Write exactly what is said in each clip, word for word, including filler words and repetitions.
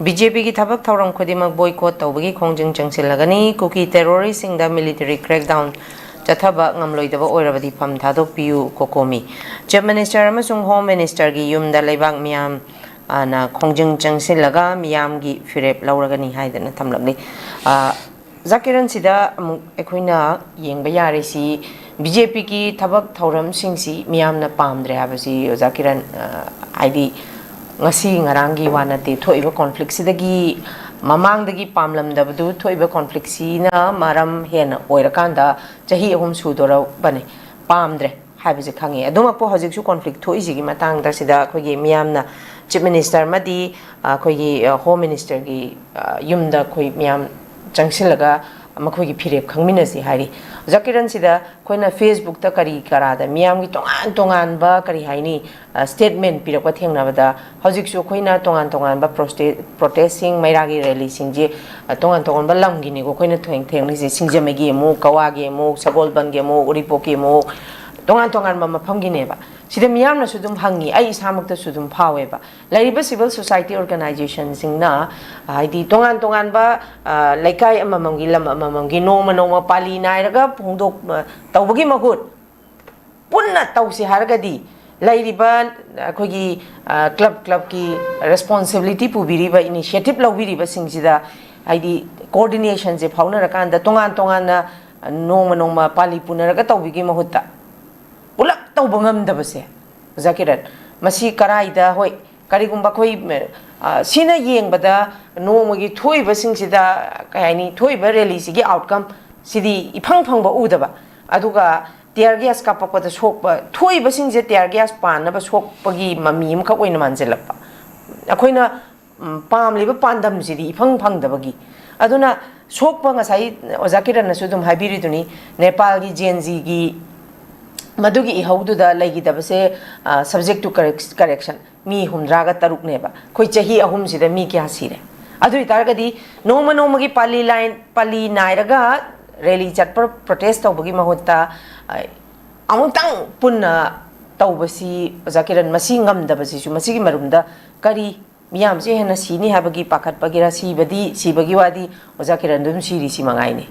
B J ꯄꯤꯒꯤ ꯊꯕꯛ ꯊꯧꯔꯝ ꯈꯨꯗꯤꯡꯃꯛ ꯕꯣꯏꯀꯣꯠ ꯇꯧꯕꯒꯤ ꯈꯣꯡꯖꯪ ꯆꯪꯁꯤꯜꯂꯒꯅꯤ꯫ ꯀꯨꯀꯤ ꯇꯦꯔꯣꯔꯤꯁꯁꯤꯡꯗ ꯃꯤꯂꯤꯇꯔꯤ ꯀ꯭ꯔꯦꯛꯗꯥꯎꯟ ꯆꯠꯊꯕ ꯉꯝꯂꯣꯏꯗꯕ ꯑꯣꯏꯔꯕꯗꯤ ꯐꯝ ꯊꯥꯗꯣꯛꯄꯤꯌꯨ, ꯀꯣꯀꯣꯃꯤ꯫ ꯆꯤꯐ ꯃꯤꯅꯤꯁꯇꯔ ꯑꯃꯁꯨꯡ ꯍꯣꯝ ꯃꯤꯅꯤꯁꯇꯔꯒꯤ ꯌꯨꯝꯗ ꯂꯩꯕꯥꯛ ꯃꯤꯌꯥꯝ, ꯑ, ꯅ ꯈꯣꯡꯖꯪ ꯆꯪꯁꯤꯜꯂꯒ ꯃꯤꯌꯥꯝꯒꯤ ꯐꯤꯔꯦꯞ ꯂꯧꯔꯒꯅꯤ ꯍꯥꯏꯗꯅ ꯊꯝꯂꯛꯂꯤ꯫ ꯑ, ꯑꯣꯖꯥ ꯀꯤꯔꯟ, ꯁꯤꯗ ꯑꯃꯨꯛ ꯑꯩꯈꯣꯏꯅ ꯌꯦꯡꯕ ꯌꯥꯔꯤꯁꯤ, ꯕꯤ ꯖꯦ ꯄꯤꯒꯤ ꯊꯕꯛ ꯊꯧꯔꯝꯁꯤꯡꯁꯤ ꯃꯤꯌꯥꯝꯅ ꯄꯥꯝꯗ꯭ꯔꯦ ꯍꯥꯏꯕꯁꯤ, ꯑꯣꯖꯥ ꯀꯤꯔꯟ, ꯑ, ꯍꯥꯏꯗꯤ ꯉꯁꯤ ꯉꯔꯥꯡꯒꯤ ꯋꯥ ꯅꯠꯇꯦ꯫ ꯊꯣꯛꯏꯕ ꯀꯣꯟꯐ꯭ꯂꯤꯛꯁꯤꯗꯒꯤ, ꯃꯃꯥꯡꯗꯒꯤ ꯄꯥꯝꯂꯝꯗꯕꯗꯨ ꯊꯣꯛꯏꯕ ꯀꯣꯟꯐ꯭ꯂꯤꯛꯁꯤꯅ ꯃꯔꯝ ꯍꯦꯟꯅ ꯑꯣꯏꯔꯀꯥꯟꯗ ꯆꯍꯤ ꯑꯍꯨꯝ ꯁꯨꯗꯣꯔꯕꯅꯦ ꯄꯥꯝꯗ꯭ꯔꯦ ꯍꯥꯏꯕꯁꯦ ꯈꯪꯉꯦ꯫ ꯑꯗꯨꯃꯛꯄꯨ ꯍꯧꯖꯤꯛꯁꯨ ꯀꯣꯟꯐ꯭ꯂꯤꯛ ꯊꯣꯛꯏꯁꯤꯒꯤ ꯃꯇꯥꯡꯗ ꯁꯤꯗ ꯑꯩꯈꯣꯏꯒꯤ ꯃꯤꯌꯥꯝꯅ ꯆꯤꯐ ꯃꯤꯅꯤꯁꯇꯔ ꯑꯃꯗꯤ, ꯑ, ꯑꯩꯈꯣꯏꯒꯤ, ꯑ, ꯍꯣꯝ ꯃꯤꯅꯤꯁꯇꯔꯒꯤ, ꯑ, ꯌꯨꯝꯗ ꯑꯩꯈꯣꯏ ꯃꯤꯌꯥꯝ ꯆꯪꯁꯤꯜꯂꯒ ꯃꯈꯣꯏꯒꯤ ꯐꯤꯔꯦꯞ ꯈꯪꯃꯤꯟꯅꯁꯤ ꯍꯥꯏꯔꯤ꯫ ꯑꯣꯖꯥ ꯀꯤꯔꯟ, ꯁꯤꯗ ꯑꯩꯈꯣꯏꯅ ꯐꯦꯁꯕꯨꯛꯇ ꯀꯔꯤ ꯀꯔꯥꯗ ꯃꯤꯌꯥꯝꯒꯤ ꯇꯣꯉꯥꯟ ꯇꯣꯉꯥꯟꯕ, ꯀꯔꯤ ꯍꯥꯏꯅꯤ, ꯑ, ꯁ꯭ꯇꯦꯠꯃꯦꯟ ꯄꯤꯔꯛꯄ ꯊꯦꯡꯅꯕꯗ, ꯍꯧꯖꯤꯛꯁꯨ ꯑꯩꯈꯣꯏꯅ ꯇꯣꯉꯥꯟ ꯇꯣꯉꯥꯟꯕ ꯄ꯭ꯔꯣꯁꯇꯦ-, ꯄ꯭ꯔꯣꯇꯦꯁꯁꯤꯡ, ꯃꯩꯔꯥꯒꯤ ꯔꯦꯂꯤꯁꯤꯡꯁꯦ, ꯑ, ꯇꯣꯉꯥꯟ ꯇꯣꯉꯥꯟꯕ ꯂꯝꯒꯤꯅꯤꯀꯣ ꯑꯩꯈꯣꯏꯅ ꯊꯦꯡ-, ꯊꯦꯡꯅꯔꯤꯁꯦ꯫ ꯁꯤꯡꯖꯃꯩꯒꯤ ꯑꯃꯨꯛ, ꯀꯋꯥꯒꯤ ꯑꯃꯨꯛ, ꯁꯒꯣꯜꯕꯟꯒꯤ ꯑꯃꯨꯛ, ꯎꯔꯤꯄꯣꯛꯀꯤ ꯑꯃꯨꯛ, ꯇꯣꯉꯥꯟ ꯇꯣꯉꯥꯟꯕ ꯃꯐꯝꯒꯤꯅꯦꯕ꯫ ꯁꯤꯗ ꯃꯤꯌꯥꯝꯅꯁꯨ ꯑꯗꯨꯝ ꯍꯪꯉꯤ, ꯑꯩ ꯏꯁꯥꯃꯛꯇꯁꯨ ꯑꯗꯨꯝ ꯐꯥꯎꯋꯦꯕ꯫ ꯂꯩꯔꯤꯕ ꯁꯤꯚꯤꯜ ꯁꯣꯁꯥꯏꯇꯤ ꯑꯣꯔꯒꯅꯥꯏꯖꯦꯁꯟꯁꯤꯡꯅ, ꯍꯥꯏꯗꯤ ꯇꯣꯉꯥꯟ ꯇꯣꯉꯥꯟꯕ, ꯑ, ꯂꯩꯀꯥꯏ ꯑꯃꯃꯝꯒꯤ, ꯂꯝ ꯑꯃꯃꯝꯒꯤ ꯅꯣꯡꯃ ꯅꯣꯡꯃ ꯄꯥꯂꯤ ꯅꯥꯏꯔꯒ ꯐꯣꯡꯗꯣꯛ-, ꯑ, ꯇꯧꯕꯒꯤ ꯃꯍꯨꯠ ꯄꯨꯟꯅ ꯇꯧꯁꯤ ꯍꯥꯏꯔꯒꯗꯤ ꯂꯩꯔꯤꯕ ꯑꯩꯈꯣꯏꯒꯤ, ꯑ, ꯀ꯭ꯂꯕ ꯀ꯭ꯂꯕꯀꯤ ꯔꯦꯁꯄꯣꯟꯁꯤꯕꯤꯂꯤꯇꯤ ꯄꯨꯕꯤꯔꯤꯕ, ꯏꯅꯤꯁꯤꯌꯦꯇꯤꯚ ꯂꯧꯕꯤꯔꯤꯕꯁꯤꯡꯁꯤꯗ ꯍꯥꯏꯗꯤ ꯀꯣꯑꯣꯔꯗꯤꯅꯦꯁꯟꯁꯦ ꯐꯥꯎꯅꯔꯀꯥꯟꯗ ꯇꯣꯉꯥꯟ ꯇꯣꯉꯥꯟꯅ ꯅꯣꯡꯃ ꯅꯣꯡꯃ ꯄꯥꯂꯤ ꯄꯨꯅꯔꯒ ꯇꯧꯕꯤꯒꯤ ꯃꯍꯨꯠꯇ ꯄꯨꯂꯞ ꯇꯧꯕ ꯉꯝꯗꯕꯁꯦ, ꯑꯣꯖꯥ ꯀꯤꯔꯟ, ꯃꯁꯤ ꯀꯔꯥꯏꯗ, ꯍꯣꯏ, ꯀꯔꯤꯒꯨꯝꯕ ꯑꯩꯈꯣꯏ, ꯑ, ꯁꯤꯅ ꯌꯦꯡꯕꯗ ꯅꯣꯡꯃꯒꯤ ꯊꯣꯛꯏꯕꯁꯤꯡꯁꯤꯗ, ꯀꯩ ꯍꯥꯏꯅꯤ, ꯊꯣꯛꯏꯕ ꯔꯦꯂꯤꯁꯤꯒꯤ ꯑꯥꯎꯠꯀꯝ ꯁꯤꯗꯤ ꯏꯐꯪ ꯐꯪꯕ ꯎꯗꯕ, ꯑꯗꯨꯒ ꯇꯤꯌꯔ ꯒ꯭ꯌꯥꯁ ꯀꯥꯞꯄꯛꯄꯗ ꯁꯣꯛꯄ, ꯊꯣꯛꯏꯕꯁꯤꯡꯁꯦ ꯇꯤꯌꯔ ꯒ꯭ꯌꯥꯁ ꯄꯥꯟꯅꯕ ꯁꯣꯛꯄꯒꯤ ꯃꯃꯤ ꯑꯃꯈꯛ ꯑꯣꯏꯅ ꯃꯥꯟꯁꯤꯜꯂꯛꯄ꯫ ꯑꯩꯈꯣꯏꯅ ꯎꯝ, ꯄꯥꯝꯂꯤꯕ ꯄꯥꯟꯗꯝꯁꯤꯗꯤ ꯏꯐꯪ ꯐꯪꯗꯕꯒꯤ꯫ ꯑꯗꯨꯅ ꯁꯣꯛꯄ, ꯉꯁꯥꯏ ꯑꯣꯖꯥ ꯀꯤꯔꯟꯅꯁꯨ ꯑꯗꯨꯝ ꯍꯥꯏꯕꯤꯔꯤꯗꯨꯅꯤ, ꯅꯦꯄꯥꯜꯒꯤ ꯖꯦꯟ ꯖꯤꯒꯤ ꯃꯗꯨꯒꯤ ꯏꯍꯧꯗꯨꯗ ꯂꯩꯈꯤꯗꯕꯁꯦ, ꯑ, subject to correc-, correction, ꯃꯤ ꯍꯨꯝꯗ꯭ꯔꯥꯒ ꯇꯔꯨꯛꯅꯦꯕ꯫ ꯑꯩꯈꯣꯏ ꯆꯍꯤ ꯑꯍꯨꯝꯁꯤꯗ ꯃꯤ ꯀꯌꯥ ꯁꯤꯔꯦ? ꯑꯗꯨ ꯑꯣꯏꯇꯥꯔꯒꯗꯤ ꯅꯣꯡꯃ ꯅꯣꯡꯃꯒꯤ ꯄꯥꯂꯤ ꯂꯥꯏꯟ, ꯄꯥꯂꯤ ꯅꯥꯏꯔꯒ ꯔꯦꯂꯤ ꯆꯠꯄ, ꯄ꯭ꯔꯣꯇꯦꯁ ꯇꯧꯕꯒꯤ ꯃꯍꯨꯠꯇ, ꯑ, ꯑꯃꯨꯛꯇꯪ ꯄꯨꯟꯅ ꯇꯧꯕꯁꯤ, ꯑꯣꯖꯥ ꯀꯤꯔꯟ, ꯃꯁꯤ ꯉꯝꯗꯕꯁꯤꯁꯨ, ꯃꯁꯤꯒꯤ ꯃꯔꯨꯝꯗ ꯀꯔꯤ ꯃꯤꯌꯥꯝꯁꯦ ꯍꯦꯟꯅ ꯁꯤꯅꯤ ꯍꯥꯏꯕꯒꯤ ꯄꯥꯈꯠꯄꯒꯤꯔ, ꯁꯤꯕꯗꯤ, ꯁꯤꯕꯒꯤ ꯋꯥꯗꯤ ꯑꯣꯖꯥ ꯀꯤꯔꯟ ꯑꯗꯨꯝ ꯁꯤꯔꯤ, ꯁꯤ ꯃꯉꯥꯏꯅꯦ꯫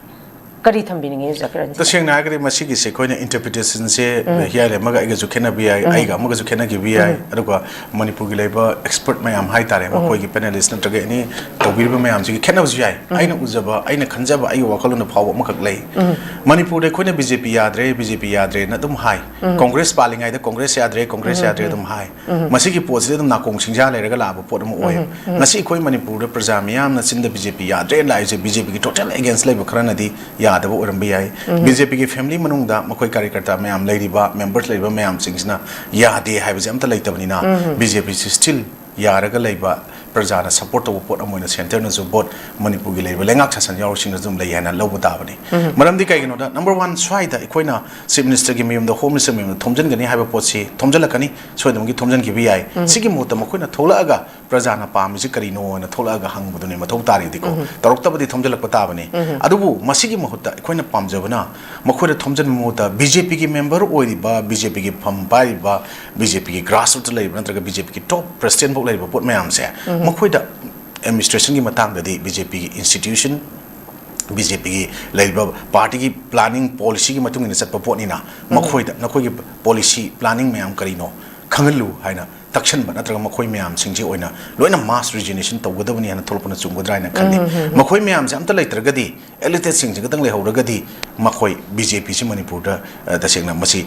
ꯀꯔꯤ ꯊꯝꯕꯤꯅꯤꯡꯉꯤ ꯑꯣꯖꯥ ꯀꯤꯔꯟꯁꯦ? ꯇꯁꯦꯡꯅ ꯍꯥꯏꯔꯒꯗꯤ ꯃꯁꯤꯒꯤꯁꯦ ꯑꯩꯈꯣꯏꯅ interpretation ꯁꯦ ꯍꯤꯌꯥꯔ ꯑꯃꯒ ꯑꯩꯒꯁꯨ ꯈꯦꯠꯅꯕ ꯌꯥꯏ, ꯑꯩꯒ ꯑꯃꯒꯁꯨ ꯈꯦꯠꯅꯈꯤꯕ ꯌꯥꯏ, ꯑꯗꯨꯒ ꯃꯅꯤꯄꯨꯔꯒꯤ ꯂꯩꯕ expert ꯃꯌꯥꯝ ꯍꯥꯏꯇꯥꯔꯦ, ꯃꯈꯣꯏꯒꯤ panelist ꯅꯠꯇ꯭ꯔꯒ ꯑꯦꯅꯤ ꯇꯧꯕꯤꯔꯤꯕ ꯃꯌꯥꯝꯁꯤꯒꯤ ꯈꯦꯠꯅꯕꯁꯨ ꯌꯥꯏ꯫ ꯑꯩꯅ ꯎꯖꯕ, ꯑꯩꯅ ꯈꯟꯖꯕ, ꯑꯩꯒꯤ ꯋꯥꯈꯜꯂꯣꯟꯗ ꯐꯥꯎꯕ ꯑꯃꯈꯛ ꯂꯩ꯫ ꯃꯅꯤꯄꯨꯔꯗ ꯑꯩꯈꯣꯏꯅ BJP ꯌꯥꯗ꯭ꯔꯦ, BJP ꯌꯥꯗ꯭ꯔꯦꯅ ꯑꯗꯨꯝ ꯍꯥꯏ꯫ ꯀꯣꯡꯒ꯭ꯔꯦꯁ ꯄꯥꯜꯂꯤꯉꯩꯗ ꯀꯣꯡꯒ꯭ꯔꯦꯁ ꯌꯥꯗ꯭ꯔꯦ, ꯀꯣꯡꯒ꯭ꯔꯦꯁ ꯌꯥꯗ꯭ꯔꯦ ꯑꯗꯨꯝ ꯍꯥꯏ꯫ ꯃꯁꯤꯒꯤ ꯄꯣꯠꯁꯤꯗꯤ ꯑꯗꯨꯝ ꯅꯥꯀꯣꯡ ꯁꯤꯡꯖꯥ ꯂꯩꯔꯒ ꯂꯥꯛꯑꯕ ꯄꯣꯠ ꯑꯃ ꯑꯣꯏ꯫ ꯉꯁꯤ ꯑꯩꯈꯣꯏ ꯃꯅꯤꯄꯨꯔꯗ ꯄ꯭ꯔꯖꯥ ꯃꯤꯌꯥꯝꯅ ꯆꯤꯟꯗ BJP ꯌꯥꯗ꯭ꯔꯦꯅ ꯂꯥꯛꯏꯁꯦ, BJP ꯒꯤ total against ꯂꯩꯕ ꯈꯔꯅꯗꯤ ꯌꯥꯗꯕ ꯑꯣꯏꯔꯝꯕ ꯌꯥꯏ꯫ BJP ꯒꯤ family ꯃꯅꯨꯡꯗ ꯃꯈꯣꯏ ꯀꯥꯔꯌꯀꯔꯇꯥ ꯃꯌꯥꯝ ꯂꯩꯔꯤꯕ, members ꯂꯩꯔꯤꯕ ꯃꯌꯥꯝꯁꯤꯡꯁꯤꯅ ꯌꯥꯗꯦ ꯍꯥꯏꯕꯁꯦ ꯑꯝꯇ ꯂꯩꯇꯕꯅꯤꯅ, BJP ꯁꯤ still ꯌꯥꯔꯒ ꯂꯩꯕ, ꯄ꯭ꯔꯖꯥꯅ support ꯇꯧꯕ ꯄꯣꯠ ꯑꯃ ꯑꯣꯏꯅ centre ꯅꯁꯨ ꯚꯣꯠ ꯃꯅꯤꯄꯨꯔꯒꯤ ꯂꯩꯔꯤꯕ ꯂꯩꯉꯥꯛ ꯁꯥꯁꯟ ꯌꯥꯎꯔꯤꯁꯤꯡꯅꯁꯨ ꯑꯗꯨꯝ ꯂꯩ ꯍꯥꯏꯅ ꯂꯧꯕ ꯇꯥꯕꯅꯤ꯫ ꯃꯔꯝꯗꯤ ꯀꯩꯒꯤꯅꯣꯗ, number one, ꯁ꯭ꯋꯥꯏꯗ ꯑꯩꯈꯣꯏꯅ Chief Minister ꯒꯤ ꯃꯌꯨꯝꯗ, Home Minister ꯒꯤ ꯃꯌꯨꯝꯗ ꯊꯣꯝꯖꯤꯟꯒꯅꯤ ꯍꯥꯏꯕ ꯄꯣꯠꯁꯤ ꯊꯣꯝꯖꯤꯜꯂꯛꯀꯅꯤ, ꯁꯣꯏꯗꯅꯃꯛꯀꯤ ꯊꯣꯝꯖꯤꯟꯈꯤꯕ ꯌꯥꯏ꯫ ꯁꯤꯒꯤ ꯃꯍꯨꯠꯇ ꯃꯈꯣꯏꯅ ꯊꯣꯛꯂꯛꯑꯒ ꯄ꯭ꯔꯖꯥꯅ ꯄꯥꯝꯃꯤꯁꯤ ꯀꯔꯤꯅꯣ ꯍꯥꯏꯅ ꯊꯣꯛꯂꯛꯑꯒ ꯍꯪꯕꯗꯨꯅꯤ ꯃꯊꯧ ꯇꯥꯔꯤꯗꯤꯀꯣ꯫ ꯇꯧꯔꯛꯇꯕꯗꯤ ꯊꯣꯝꯖꯤꯜꯂꯛꯄ ꯇꯥꯕꯅꯤ꯫ ꯑꯗꯨꯕꯨ ꯃꯁꯤꯒꯤ ꯃꯍꯨꯠꯇ ꯑꯩꯈꯣꯏꯅ ꯄꯥꯝꯖꯕꯅ ꯃꯈꯣꯏꯗ ꯊꯣꯝꯖꯤꯟꯕ ꯃꯍꯨꯠꯇ BJP ꯒꯤ member ꯑꯣꯏꯔꯤꯕ, BJP ꯒꯤ ꯐꯝ ꯄꯥꯏꯔꯤꯕ, BJP ꯒꯤ grassroot ꯇ ꯂꯩꯔꯤꯕ ꯅꯠꯇ꯭ꯔꯒ BJP ꯒꯤ top president ꯐꯥꯎ ꯂꯩꯔꯤꯕ ꯄꯣꯠ ꯃꯌꯥꯝꯁꯦ, ꯃꯈꯣꯏꯗ administration ꯒꯤ ꯃꯇꯥꯡꯗꯗꯤ BJP ꯒꯤ institution, BJP ꯒꯤ ꯂꯩꯔꯤꯕ party ꯒꯤ planning policy ꯒꯤ ꯃꯇꯨꯡ ꯏꯟꯅ ꯆꯠꯄ ꯄꯣꯠꯅꯤꯅ, ꯃꯈꯣꯏꯗ ꯅꯈꯣꯏꯒꯤ policy planning ꯃꯌꯥꯝ ꯀꯔꯤꯅꯣ ꯈꯪꯍꯜꯂꯨ ꯍꯥꯏꯅ ꯇꯛꯁꯟꯕ ꯅꯠꯇ꯭ꯔꯒ ꯃꯈꯣꯏ ꯃꯌꯥꯝꯁꯤꯡꯁꯤ ꯑꯣꯏꯅ ꯂꯣꯏꯅ mass resignation ꯇꯧꯒꯗꯕꯅꯤ ꯍꯥꯏꯅ ꯊꯣꯛꯂꯛꯄꯅ ꯆꯨꯝꯒꯗ꯭ꯔꯥ ꯍꯥꯏꯅ ꯈꯜꯂꯤ꯫ ꯃꯈꯣꯏ ꯃꯌꯥꯝꯁꯦ ꯑꯝꯇ ꯂꯩꯇ꯭ꯔꯒꯗꯤ, elite ꯁꯤꯡꯁꯤ ꯈꯛꯇꯪ ꯂꯩꯍꯧꯔꯒꯗꯤ, ꯃꯈꯣꯏ BJP ꯁꯤ ꯃꯅꯤꯄꯨꯔꯗ, ꯑ, ꯇꯁꯦꯡꯅ ꯃꯁꯤ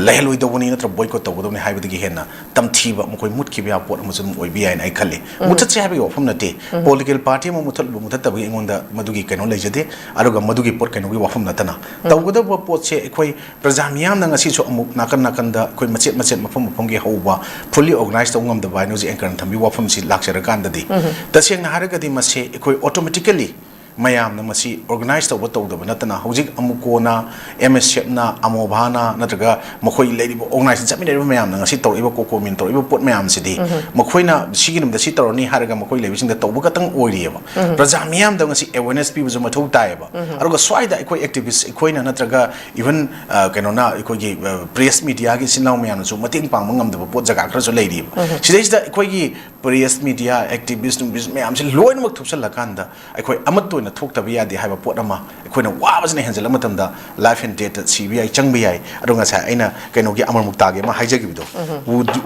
ꯂꯩꯍꯜꯂꯣꯏꯗꯧꯕꯅꯤ ꯅꯠꯇ꯭ꯔꯒ boycott ꯇꯧꯒꯗꯕꯅꯤ ꯍꯥꯏꯕꯗꯒꯤ ꯍꯦꯟꯅ ꯇꯝꯊꯤꯕ, ꯃꯈꯣꯏ ꯃꯨꯠꯈꯤꯕ ꯌꯥꯕ ꯄꯣꯠ ꯑꯃꯁꯨ ꯑꯗꯨꯝ ꯑꯣꯏꯕ ꯌꯥꯏꯅ ꯑꯩ ꯈꯜꯂꯤ꯫ ꯃꯨꯊꯠꯁꯦ ꯍꯥꯏꯕꯒꯤ ꯋꯥꯐꯝ ꯅꯠꯇꯦ꯫ Political party ꯑꯃ ꯃꯨꯊꯠꯂꯨꯕ ꯃꯨꯊꯠꯇꯕꯒꯤ ꯑꯩꯉꯣꯟꯗ ꯃꯗꯨꯒꯤ ꯀꯩꯅꯣ ꯂꯩꯖꯗꯦ꯫ ꯑꯗꯨꯒ ꯃꯗꯨꯒꯤ ꯄꯣꯠ ꯀꯩꯅꯣꯒꯤ ꯋꯥꯐꯝ ꯅꯠꯇꯅ, ꯇꯧꯒꯗꯕ ꯄꯣꯠꯁꯦ ꯑꯩꯈꯣꯏ ꯄ꯭ꯔꯖꯥ ꯃꯤꯌꯥꯝꯅ ꯉꯁꯤꯁꯨ ꯑꯃꯨꯛ ꯅꯥꯀꯟ ꯅꯥꯀꯟꯗ ꯑꯩꯈꯣꯏ ꯃꯆꯦꯠ ꯃꯆꯦꯠ, ꯃꯐꯝ ꯃꯐꯝꯒꯤ ꯍꯧꯕ, fully organize ꯇꯧꯕ ꯉꯝꯗꯕ ꯍꯥꯏꯅ ꯍꯧꯖꯤꯛ anchor ꯅ ꯊꯝꯕꯤꯕ ꯋꯥꯐꯝꯁꯤ ꯂꯥꯛꯆꯔꯀꯥꯟꯗꯗꯤ, ꯇꯁꯦꯡꯅ ꯍꯥꯏꯔꯒꯗꯤ ꯃꯁꯤ ꯑꯩꯈꯣꯏ automatically ꯃꯌꯥꯝꯅ ꯃꯁꯤ organize ꯇꯧꯕ ꯇꯧꯗꯕ ꯅꯠꯇꯅ, ꯍꯧꯖꯤꯛ ꯑꯃꯨꯀꯣꯅ, MSF ꯅ, ꯑꯃꯣꯚꯥꯅ ꯅꯠꯇ꯭ꯔꯒ ꯃꯈꯣꯏ ꯂꯩꯔꯤꯕ organization ꯆꯠꯃꯤꯟꯅꯔꯤꯕ ꯃꯌꯥꯝꯅ ꯉꯁꯤ ꯇꯧꯔꯛꯏꯕ, COCOMIꯅ ꯇꯧꯔꯛꯏꯕ ꯄꯣꯠ ꯃꯌꯥꯝꯁꯤꯗꯤ, ꯃꯈꯣꯏꯅ ꯁꯤꯒꯤ ꯅꯨꯃꯤꯠꯇ ꯁꯤ ꯇꯧꯔꯅꯤ ꯍꯥꯏꯔꯒ ꯃꯈꯣꯏ ꯂꯩꯕꯁꯤꯡꯗ ꯇꯧꯕ ꯈꯛꯇꯪ ꯑꯣꯏꯔꯤꯑꯕ꯫ ꯄ꯭ꯔꯖꯥ ꯃꯤꯌꯥꯝꯗ ꯉꯁꯤ awareness ꯄꯤꯕꯁꯨ ꯃꯊꯧ ꯇꯥꯏꯌꯦꯕ꯫ ꯑꯗꯨꯒ ꯁ꯭ꯋꯥꯏꯗ ꯑꯩꯈꯣꯏ activist ꯑꯩꯈꯣꯏꯅ ꯅꯠꯇ꯭ꯔꯒ even, ꯑ, ꯀꯩꯅꯣꯅ, ꯑꯩꯈꯣꯏꯒꯤ, ꯑ, press media ꯒꯤ ꯏꯆꯤꯟ ꯏꯅꯥꯎ ꯃꯌꯥꯝꯅꯁꯨ ꯃꯇꯦꯡ ꯄꯥꯡꯕ ꯉꯝꯗꯕ ꯄꯣꯠ ꯖꯒꯥ ꯈꯔꯁꯨ ꯂꯩꯔꯤꯕ꯫ ꯁꯤꯗꯩꯁꯤꯗ ꯑꯩꯈꯣꯏꯒꯤ ꯄ꯭ꯔꯦꯁ, ꯃꯤꯗꯤꯌꯥ ꯑꯦꯛꯇꯤꯚꯤꯁ ꯅꯨꯡꯕꯤꯁ ꯃꯌꯥꯝꯁꯦ ꯂꯣꯏꯅꯃꯛ ꯊꯨꯞꯆꯜꯂꯀꯥꯟꯗ ꯑꯩꯈꯣꯏ ꯑꯃꯠꯇ ꯑꯣꯏꯅ ꯊꯣꯛꯇꯕ ꯌꯥꯗꯦ ꯍꯥꯏꯕ ꯄꯣꯠ ꯑꯃ, ꯑꯩꯈꯣꯏꯅ ꯋꯥꯕꯁꯤꯅ ꯍꯦꯟꯖꯜꯂꯛꯄ ꯃꯇꯝꯗ life and deathꯇ ꯁꯤꯕ ꯌꯥꯏ, ꯆꯪꯕ ꯌꯥꯏ꯫ ꯑꯗꯣ ꯉꯁꯥꯏ ꯑꯩꯅ ꯀꯩꯅꯣꯒꯤ ꯑꯃꯔ ꯃꯨꯛꯇꯥꯒꯤ ꯑꯃ ꯍꯥꯏꯖꯈꯤꯕꯗꯣ,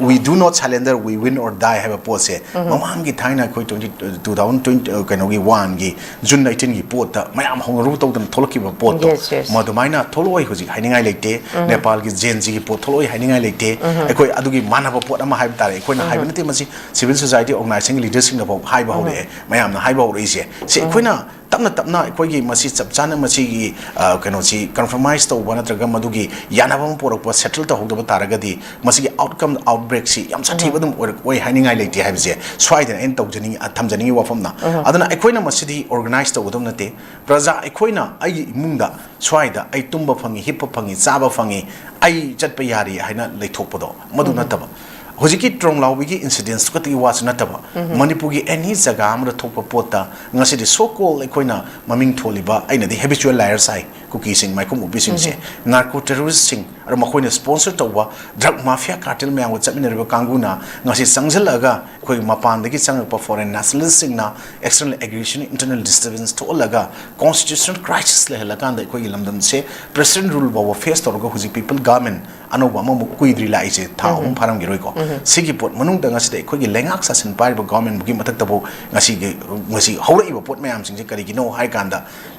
"We do not surrender, we win or die" ꯍꯥꯏꯕ ꯄꯣꯠꯁꯦ, ꯃꯃꯥꯡꯒꯤ ꯊꯥꯏꯅ ꯑꯩꯈꯣꯏ twenty, two thousand twenty, ꯀꯩꯅꯣꯒꯤ oneꯒꯤ June eighteenꯒꯤ ꯄꯣꯠꯇ ꯃꯌꯥꯝ ꯍꯧꯅꯔꯨꯕ ꯇꯧꯗꯅ ꯊꯣꯛꯂꯛꯈꯤꯕ ꯄꯣꯠꯇꯣ, Yes, yes. ꯃꯗꯨꯃꯥꯏꯅ ꯊꯣꯛꯂꯛꯑꯣꯏ ꯍꯧꯖꯤꯛ ꯍꯥꯏꯅꯤꯡꯉꯥꯏ ꯂꯩꯇꯦ꯫ ꯅꯦꯄꯥꯜꯒꯤ Gen Zꯒꯤ ꯄꯣꯠ ꯊꯣꯛꯂꯛꯑꯣꯏ ꯍꯥꯏꯅꯤꯡꯉꯥꯏ ꯂꯩꯇꯦ꯫ ꯑꯩꯈꯣꯏ ꯑꯗꯨꯒꯤ ꯃꯥꯟꯅꯕ ꯄꯣꯠ ꯑꯃ ꯍꯥꯏꯕ ꯇꯥꯔꯦ, ꯑꯩꯈꯣꯏꯅ ꯍꯥꯏꯕ ꯅꯠꯇꯦ, ꯃꯁꯤ civil society organizationꯒꯤ leaderꯁꯤꯡꯅꯐꯥꯎ ꯍꯥꯏꯕ ꯍꯧꯔꯛꯑꯦ, ꯃꯌꯥꯝꯅ ꯍꯥꯏꯕ ꯍꯧꯔꯛꯏꯁꯦ꯫ ꯁꯤ ꯑꯩꯈꯣꯏꯅ ꯇꯞꯅ ꯇꯞꯅ ꯑꯩꯈꯣꯏꯒꯤ ꯃꯁꯤ ꯆꯞ ꯆꯥꯅ ꯃꯁꯤꯒꯤ, ꯑ, ꯀꯩꯅꯣꯁꯤ compromise ꯇꯧꯕ ꯅꯠꯇ꯭ꯔꯒ ꯃꯗꯨꯒꯤ ꯌꯥꯅꯕ ꯑꯃ ꯄꯨꯔꯛꯄ, settle ꯇꯧꯍꯧꯗꯕ ꯇꯥꯔꯒꯗꯤ ꯃꯁꯤꯒꯤ outcome, outbreakꯁꯤ ꯌꯥꯝ ꯁꯥꯊꯤꯕ ꯑꯗꯨꯝ ꯑꯣꯏꯔꯛꯑꯣꯏ ꯍꯥꯏꯅꯤꯡꯉꯥꯏ ꯂꯩꯇꯦ ꯍꯥꯏꯕꯁꯦ ꯁ꯭ꯋꯥꯏꯗꯅ ꯑꯩꯅ ꯇꯧꯖꯅꯤꯡ-, ꯑ, ꯊꯝꯖꯅꯤꯡꯉꯤ ꯋꯥꯐꯝꯅ꯫ ꯑꯗꯨꯅ ꯑꯩꯈꯣꯏꯅ ꯃꯁꯤꯗꯤ organize ꯇꯧꯒꯗꯕ ꯅꯠꯇꯦ꯫ ꯄ꯭ꯔꯖꯥ ꯑꯩꯈꯣꯏꯅ ꯑꯩꯒꯤ ꯏꯃꯨꯡꯗ ꯁ꯭ꯋꯥꯏꯗ ꯑꯩ ꯇꯨꯝꯕ ꯐꯪꯉꯤ, ꯍꯤꯞꯄ ꯐꯪꯉꯤ, ꯆꯥꯕ ꯐꯪꯉꯤ, ꯑꯩ ꯆꯠꯄ ꯌꯥꯔꯤ ꯍꯥꯏꯅ ꯂꯩꯊꯣꯛꯄꯗꯣ, ꯃꯗꯨ ꯅꯠꯇꯕ꯫ ꯍꯧꯖꯤꯛꯀꯤ ꯇ꯭ꯔꯣꯡꯂꯥꯎꯕꯤꯒꯤ incidents ꯈꯛꯇꯒꯤ ꯋꯥꯁꯨ ꯅꯠꯇꯕ, ꯃꯅꯤꯄꯨꯔꯒꯤ any ꯖꯒꯥ ꯑꯃꯗ ꯊꯣꯛꯄ ꯄꯣꯠꯇ ꯉꯁꯤꯗꯤ so called ꯑꯩꯈꯣꯏꯅ ꯃꯃꯤꯡ ꯊꯣꯜꯂꯤꯕ, ꯑꯩꯅꯗꯤ habitual liars ꯍꯥꯏ, ꯀꯨꯀꯤꯁꯤꯡ, ꯃꯥꯏꯈꯨꯝ ꯎꯞꯄꯤꯁꯤꯡꯁꯦ, narco terroristꯁꯤꯡ, ꯑꯗꯨ ꯃꯈꯣꯏꯅ sponsor ꯇꯧꯕ drug mafia cartel ꯃꯌꯥꯝꯒ ꯆꯠꯃꯤꯟꯅꯔꯤꯕ ꯀꯥꯡꯕꯨꯅ ꯉꯁꯤ ꯆꯪꯁꯤꯜꯂꯛꯑꯒ ꯑꯩꯈꯣꯏꯒꯤ ꯃꯄꯥꯟꯗꯒꯤ ꯆꯪꯉꯛꯄ foreign nationalistꯁꯤꯡꯅ external aggression, internal disturbance ꯊꯣꯛꯍꯜꯂꯒ constitutional crisis ꯂꯩꯍꯜꯂꯀꯥꯟꯗ ꯑꯩꯈꯣꯏꯒꯤ ꯂꯝꯗꯝꯁꯦ president rule ꯐꯥꯎꯕ face ꯇꯧꯔꯒ ꯍꯧꯖꯤꯛ people government ꯑꯅꯧꯕ ꯑꯃꯃꯨꯛ ꯀꯨꯏꯗ꯭ꯔꯤ ꯂꯥꯛꯏꯁꯦ, ꯊꯥ ꯑꯍꯨꯝ ꯐꯥꯔꯝꯈꯤꯔꯣꯏꯀꯣ꯫ ꯁꯤꯒꯤ ꯄꯣꯠ ꯃꯅꯨꯡꯗ ꯉꯁꯤꯗ ꯑꯩꯈꯣꯏꯒꯤ ꯂꯩꯉꯥꯛ ꯁꯥꯁꯟ ꯄꯥꯏꯔꯤꯕ governmentꯒꯤ ꯃꯊꯛꯇꯐꯥꯎ ꯉꯁꯤꯒꯤ, ꯉꯁꯤ ꯍꯧꯔꯛꯏꯕ ꯄꯣꯠ ꯃꯌꯥꯝꯁꯤꯡꯁꯦ ꯀꯔꯤꯒꯤꯅꯣ ꯍꯥꯏ ꯀꯥꯟꯗ